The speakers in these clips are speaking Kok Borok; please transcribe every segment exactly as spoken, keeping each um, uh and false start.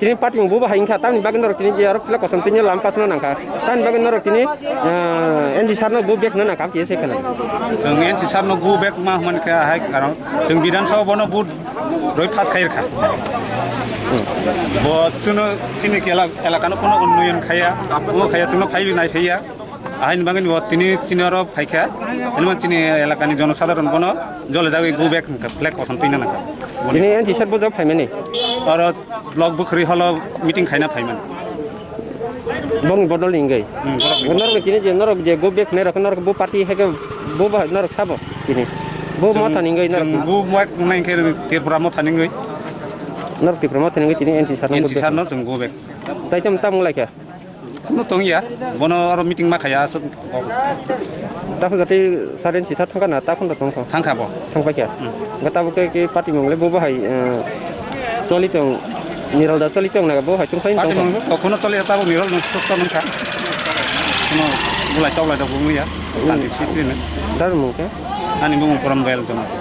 Tini party bo bahai wngkha, tamni bagwi norok tini je aro pila kosom tini lam patna nangkha. Tamni bagwi norok tini, ah, N G sir no bo bag no nangkha, amtwi se khana. Chwng N G sir no bo bag ma hwnmani khe ahai karon chwng Bidhan Sabha bono bo roi pass khai rwkha. Bo chwngno chini kela-, elakano kono unnoyon khaiya, omo khaiya chwngno phaiwi nai phaiya. Ahaini bagwi bo tini, tini oro phaikha, hinwi chini elakani jonosadharon bono jole jagwi go back hwnkha, flag kosom twina nangkha. Bini N G sir bo jab phaimani? Oro block bwkhwrwi holo meeting khaina phaimani. Bongni bodol ni wngwi? Hmm, borok ni bodol. Norok tini je norok je go back hwnwi rokha, norok bo party hai khe bo ba norok sabo tini? Bo chwng, motha ni wngwi norok? Chwng bo motha ni wngkhe Tripura motha ni wngwi. Norok Tripura motha ni wngwi tini N G sir no go back? N G sir no chwng go back. Tai tamo tamo lai kha? Kuno tongya, bono oro meeting ma khaya aswk. Takhuk jati saren sitha thangkha na, takhuk no tongkha? Thangkha bo. Thangpai kha? Hmm. Ga tabuk ke, ke party mung le bo bahai, eh, choli tong, Nirol da choli tong na bo hai tongpai. Party tongkha. Mung to kuno choli tabuk Nirol no susto nungkha. Kuno bulai toklai da bungya, santi sistri ne. Dar mung ke? Ani bumung Porom Dayal Jamatia.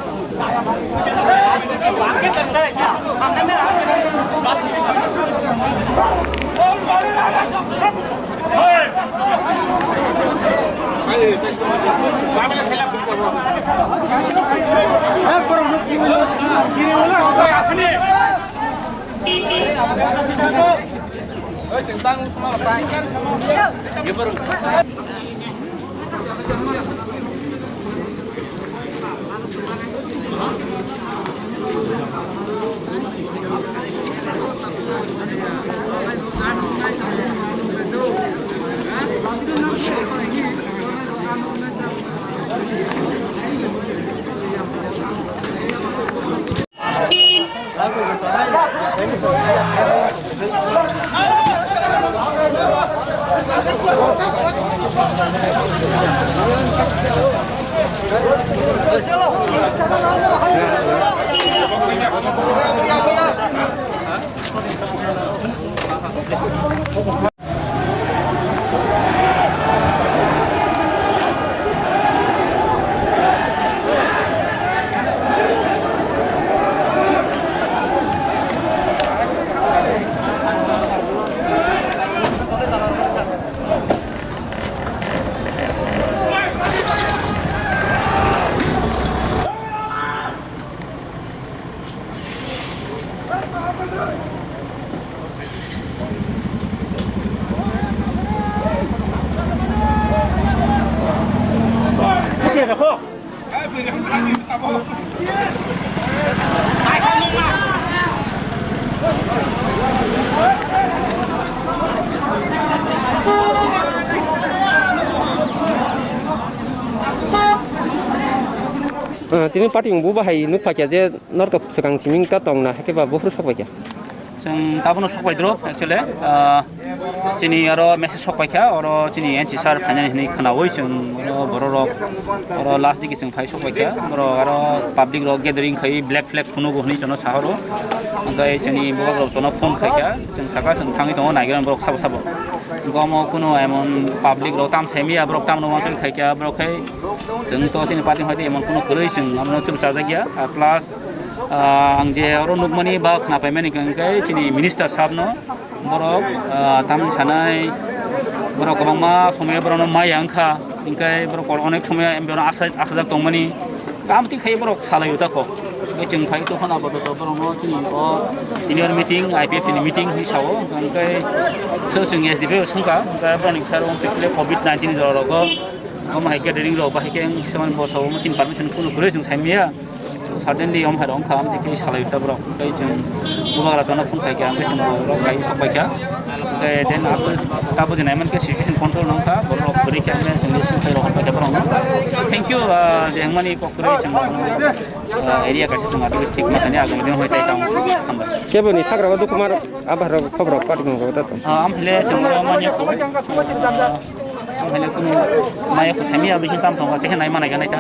Tini party ni bubaha hai nuk phaikha je norok swkang siming ta tongna, hakhe ba buphuru sok phaikha. Chwng tabono sok bai drop, actually, ah, chini aro message sok paikha, oro chini N C sir phainani hwnwi khwnawi chwng oro bororok, oro last digi chwng phai sok paikha, borok aro public rok gathering khai black flag phunugo hwnwi chwngno sahoro, hwnkhe chini borok rok chwngno phone khaikha, chwng saka chwng thangwi tongo, naigra borok sabo sabo, hwnkhe omo kunu emon public rok tam saimaya, borok tamno uansuk khaikha, borok khai chwng to chini party hoite emon kunu kwrwi chwng abono chukchajakya, ah, plus Ah, ang je oro nukmani ba khnapaimani hwnkhe chini minister sabno borok, ah, tamni sanai borok kwbangma somoyo borokno maya wngkha, hwnkhe borok onek somoyo borokno asa-, asajak tongmani, tamo twi khai borok salaio ta kok. Hwnkhe chwng phai tongkha na bodo borokno chini o senior meeting, I P F T ni meeting hinwi sao, hwnkhe so chwng S D P o swngkha, hwnkhe borokni bwskango covid nineteen ni jorao omo hai gathering rok bahai khe swmani bo sao, chini permission kunu kwrwi chwng saimaya. Suddenly om hai rok wngkha, amtwi khe salai ta borok. Tei chwng bubagra chana phone khai kha, amtwi chwng borok khai sok pai kha. Tei then abo tabo je naiman khe situation control wngkha, borok kwrwi khe amtwi chwng rescue khai rok pai kha borok. Thank you, ah, je hwnmani kok kwrwi chwng, ah, area kaisa chwng abo thik ma thani agam din hoi tai tang hambai. Kebo ni sagra ba dukhu mar abar rok khobor rok pat gong rok ta tong. Ah, am hile chwng oro manya ko. Ah, am hile kunu maya ko sami abo hin tam tong, che nai manai ga nai ta.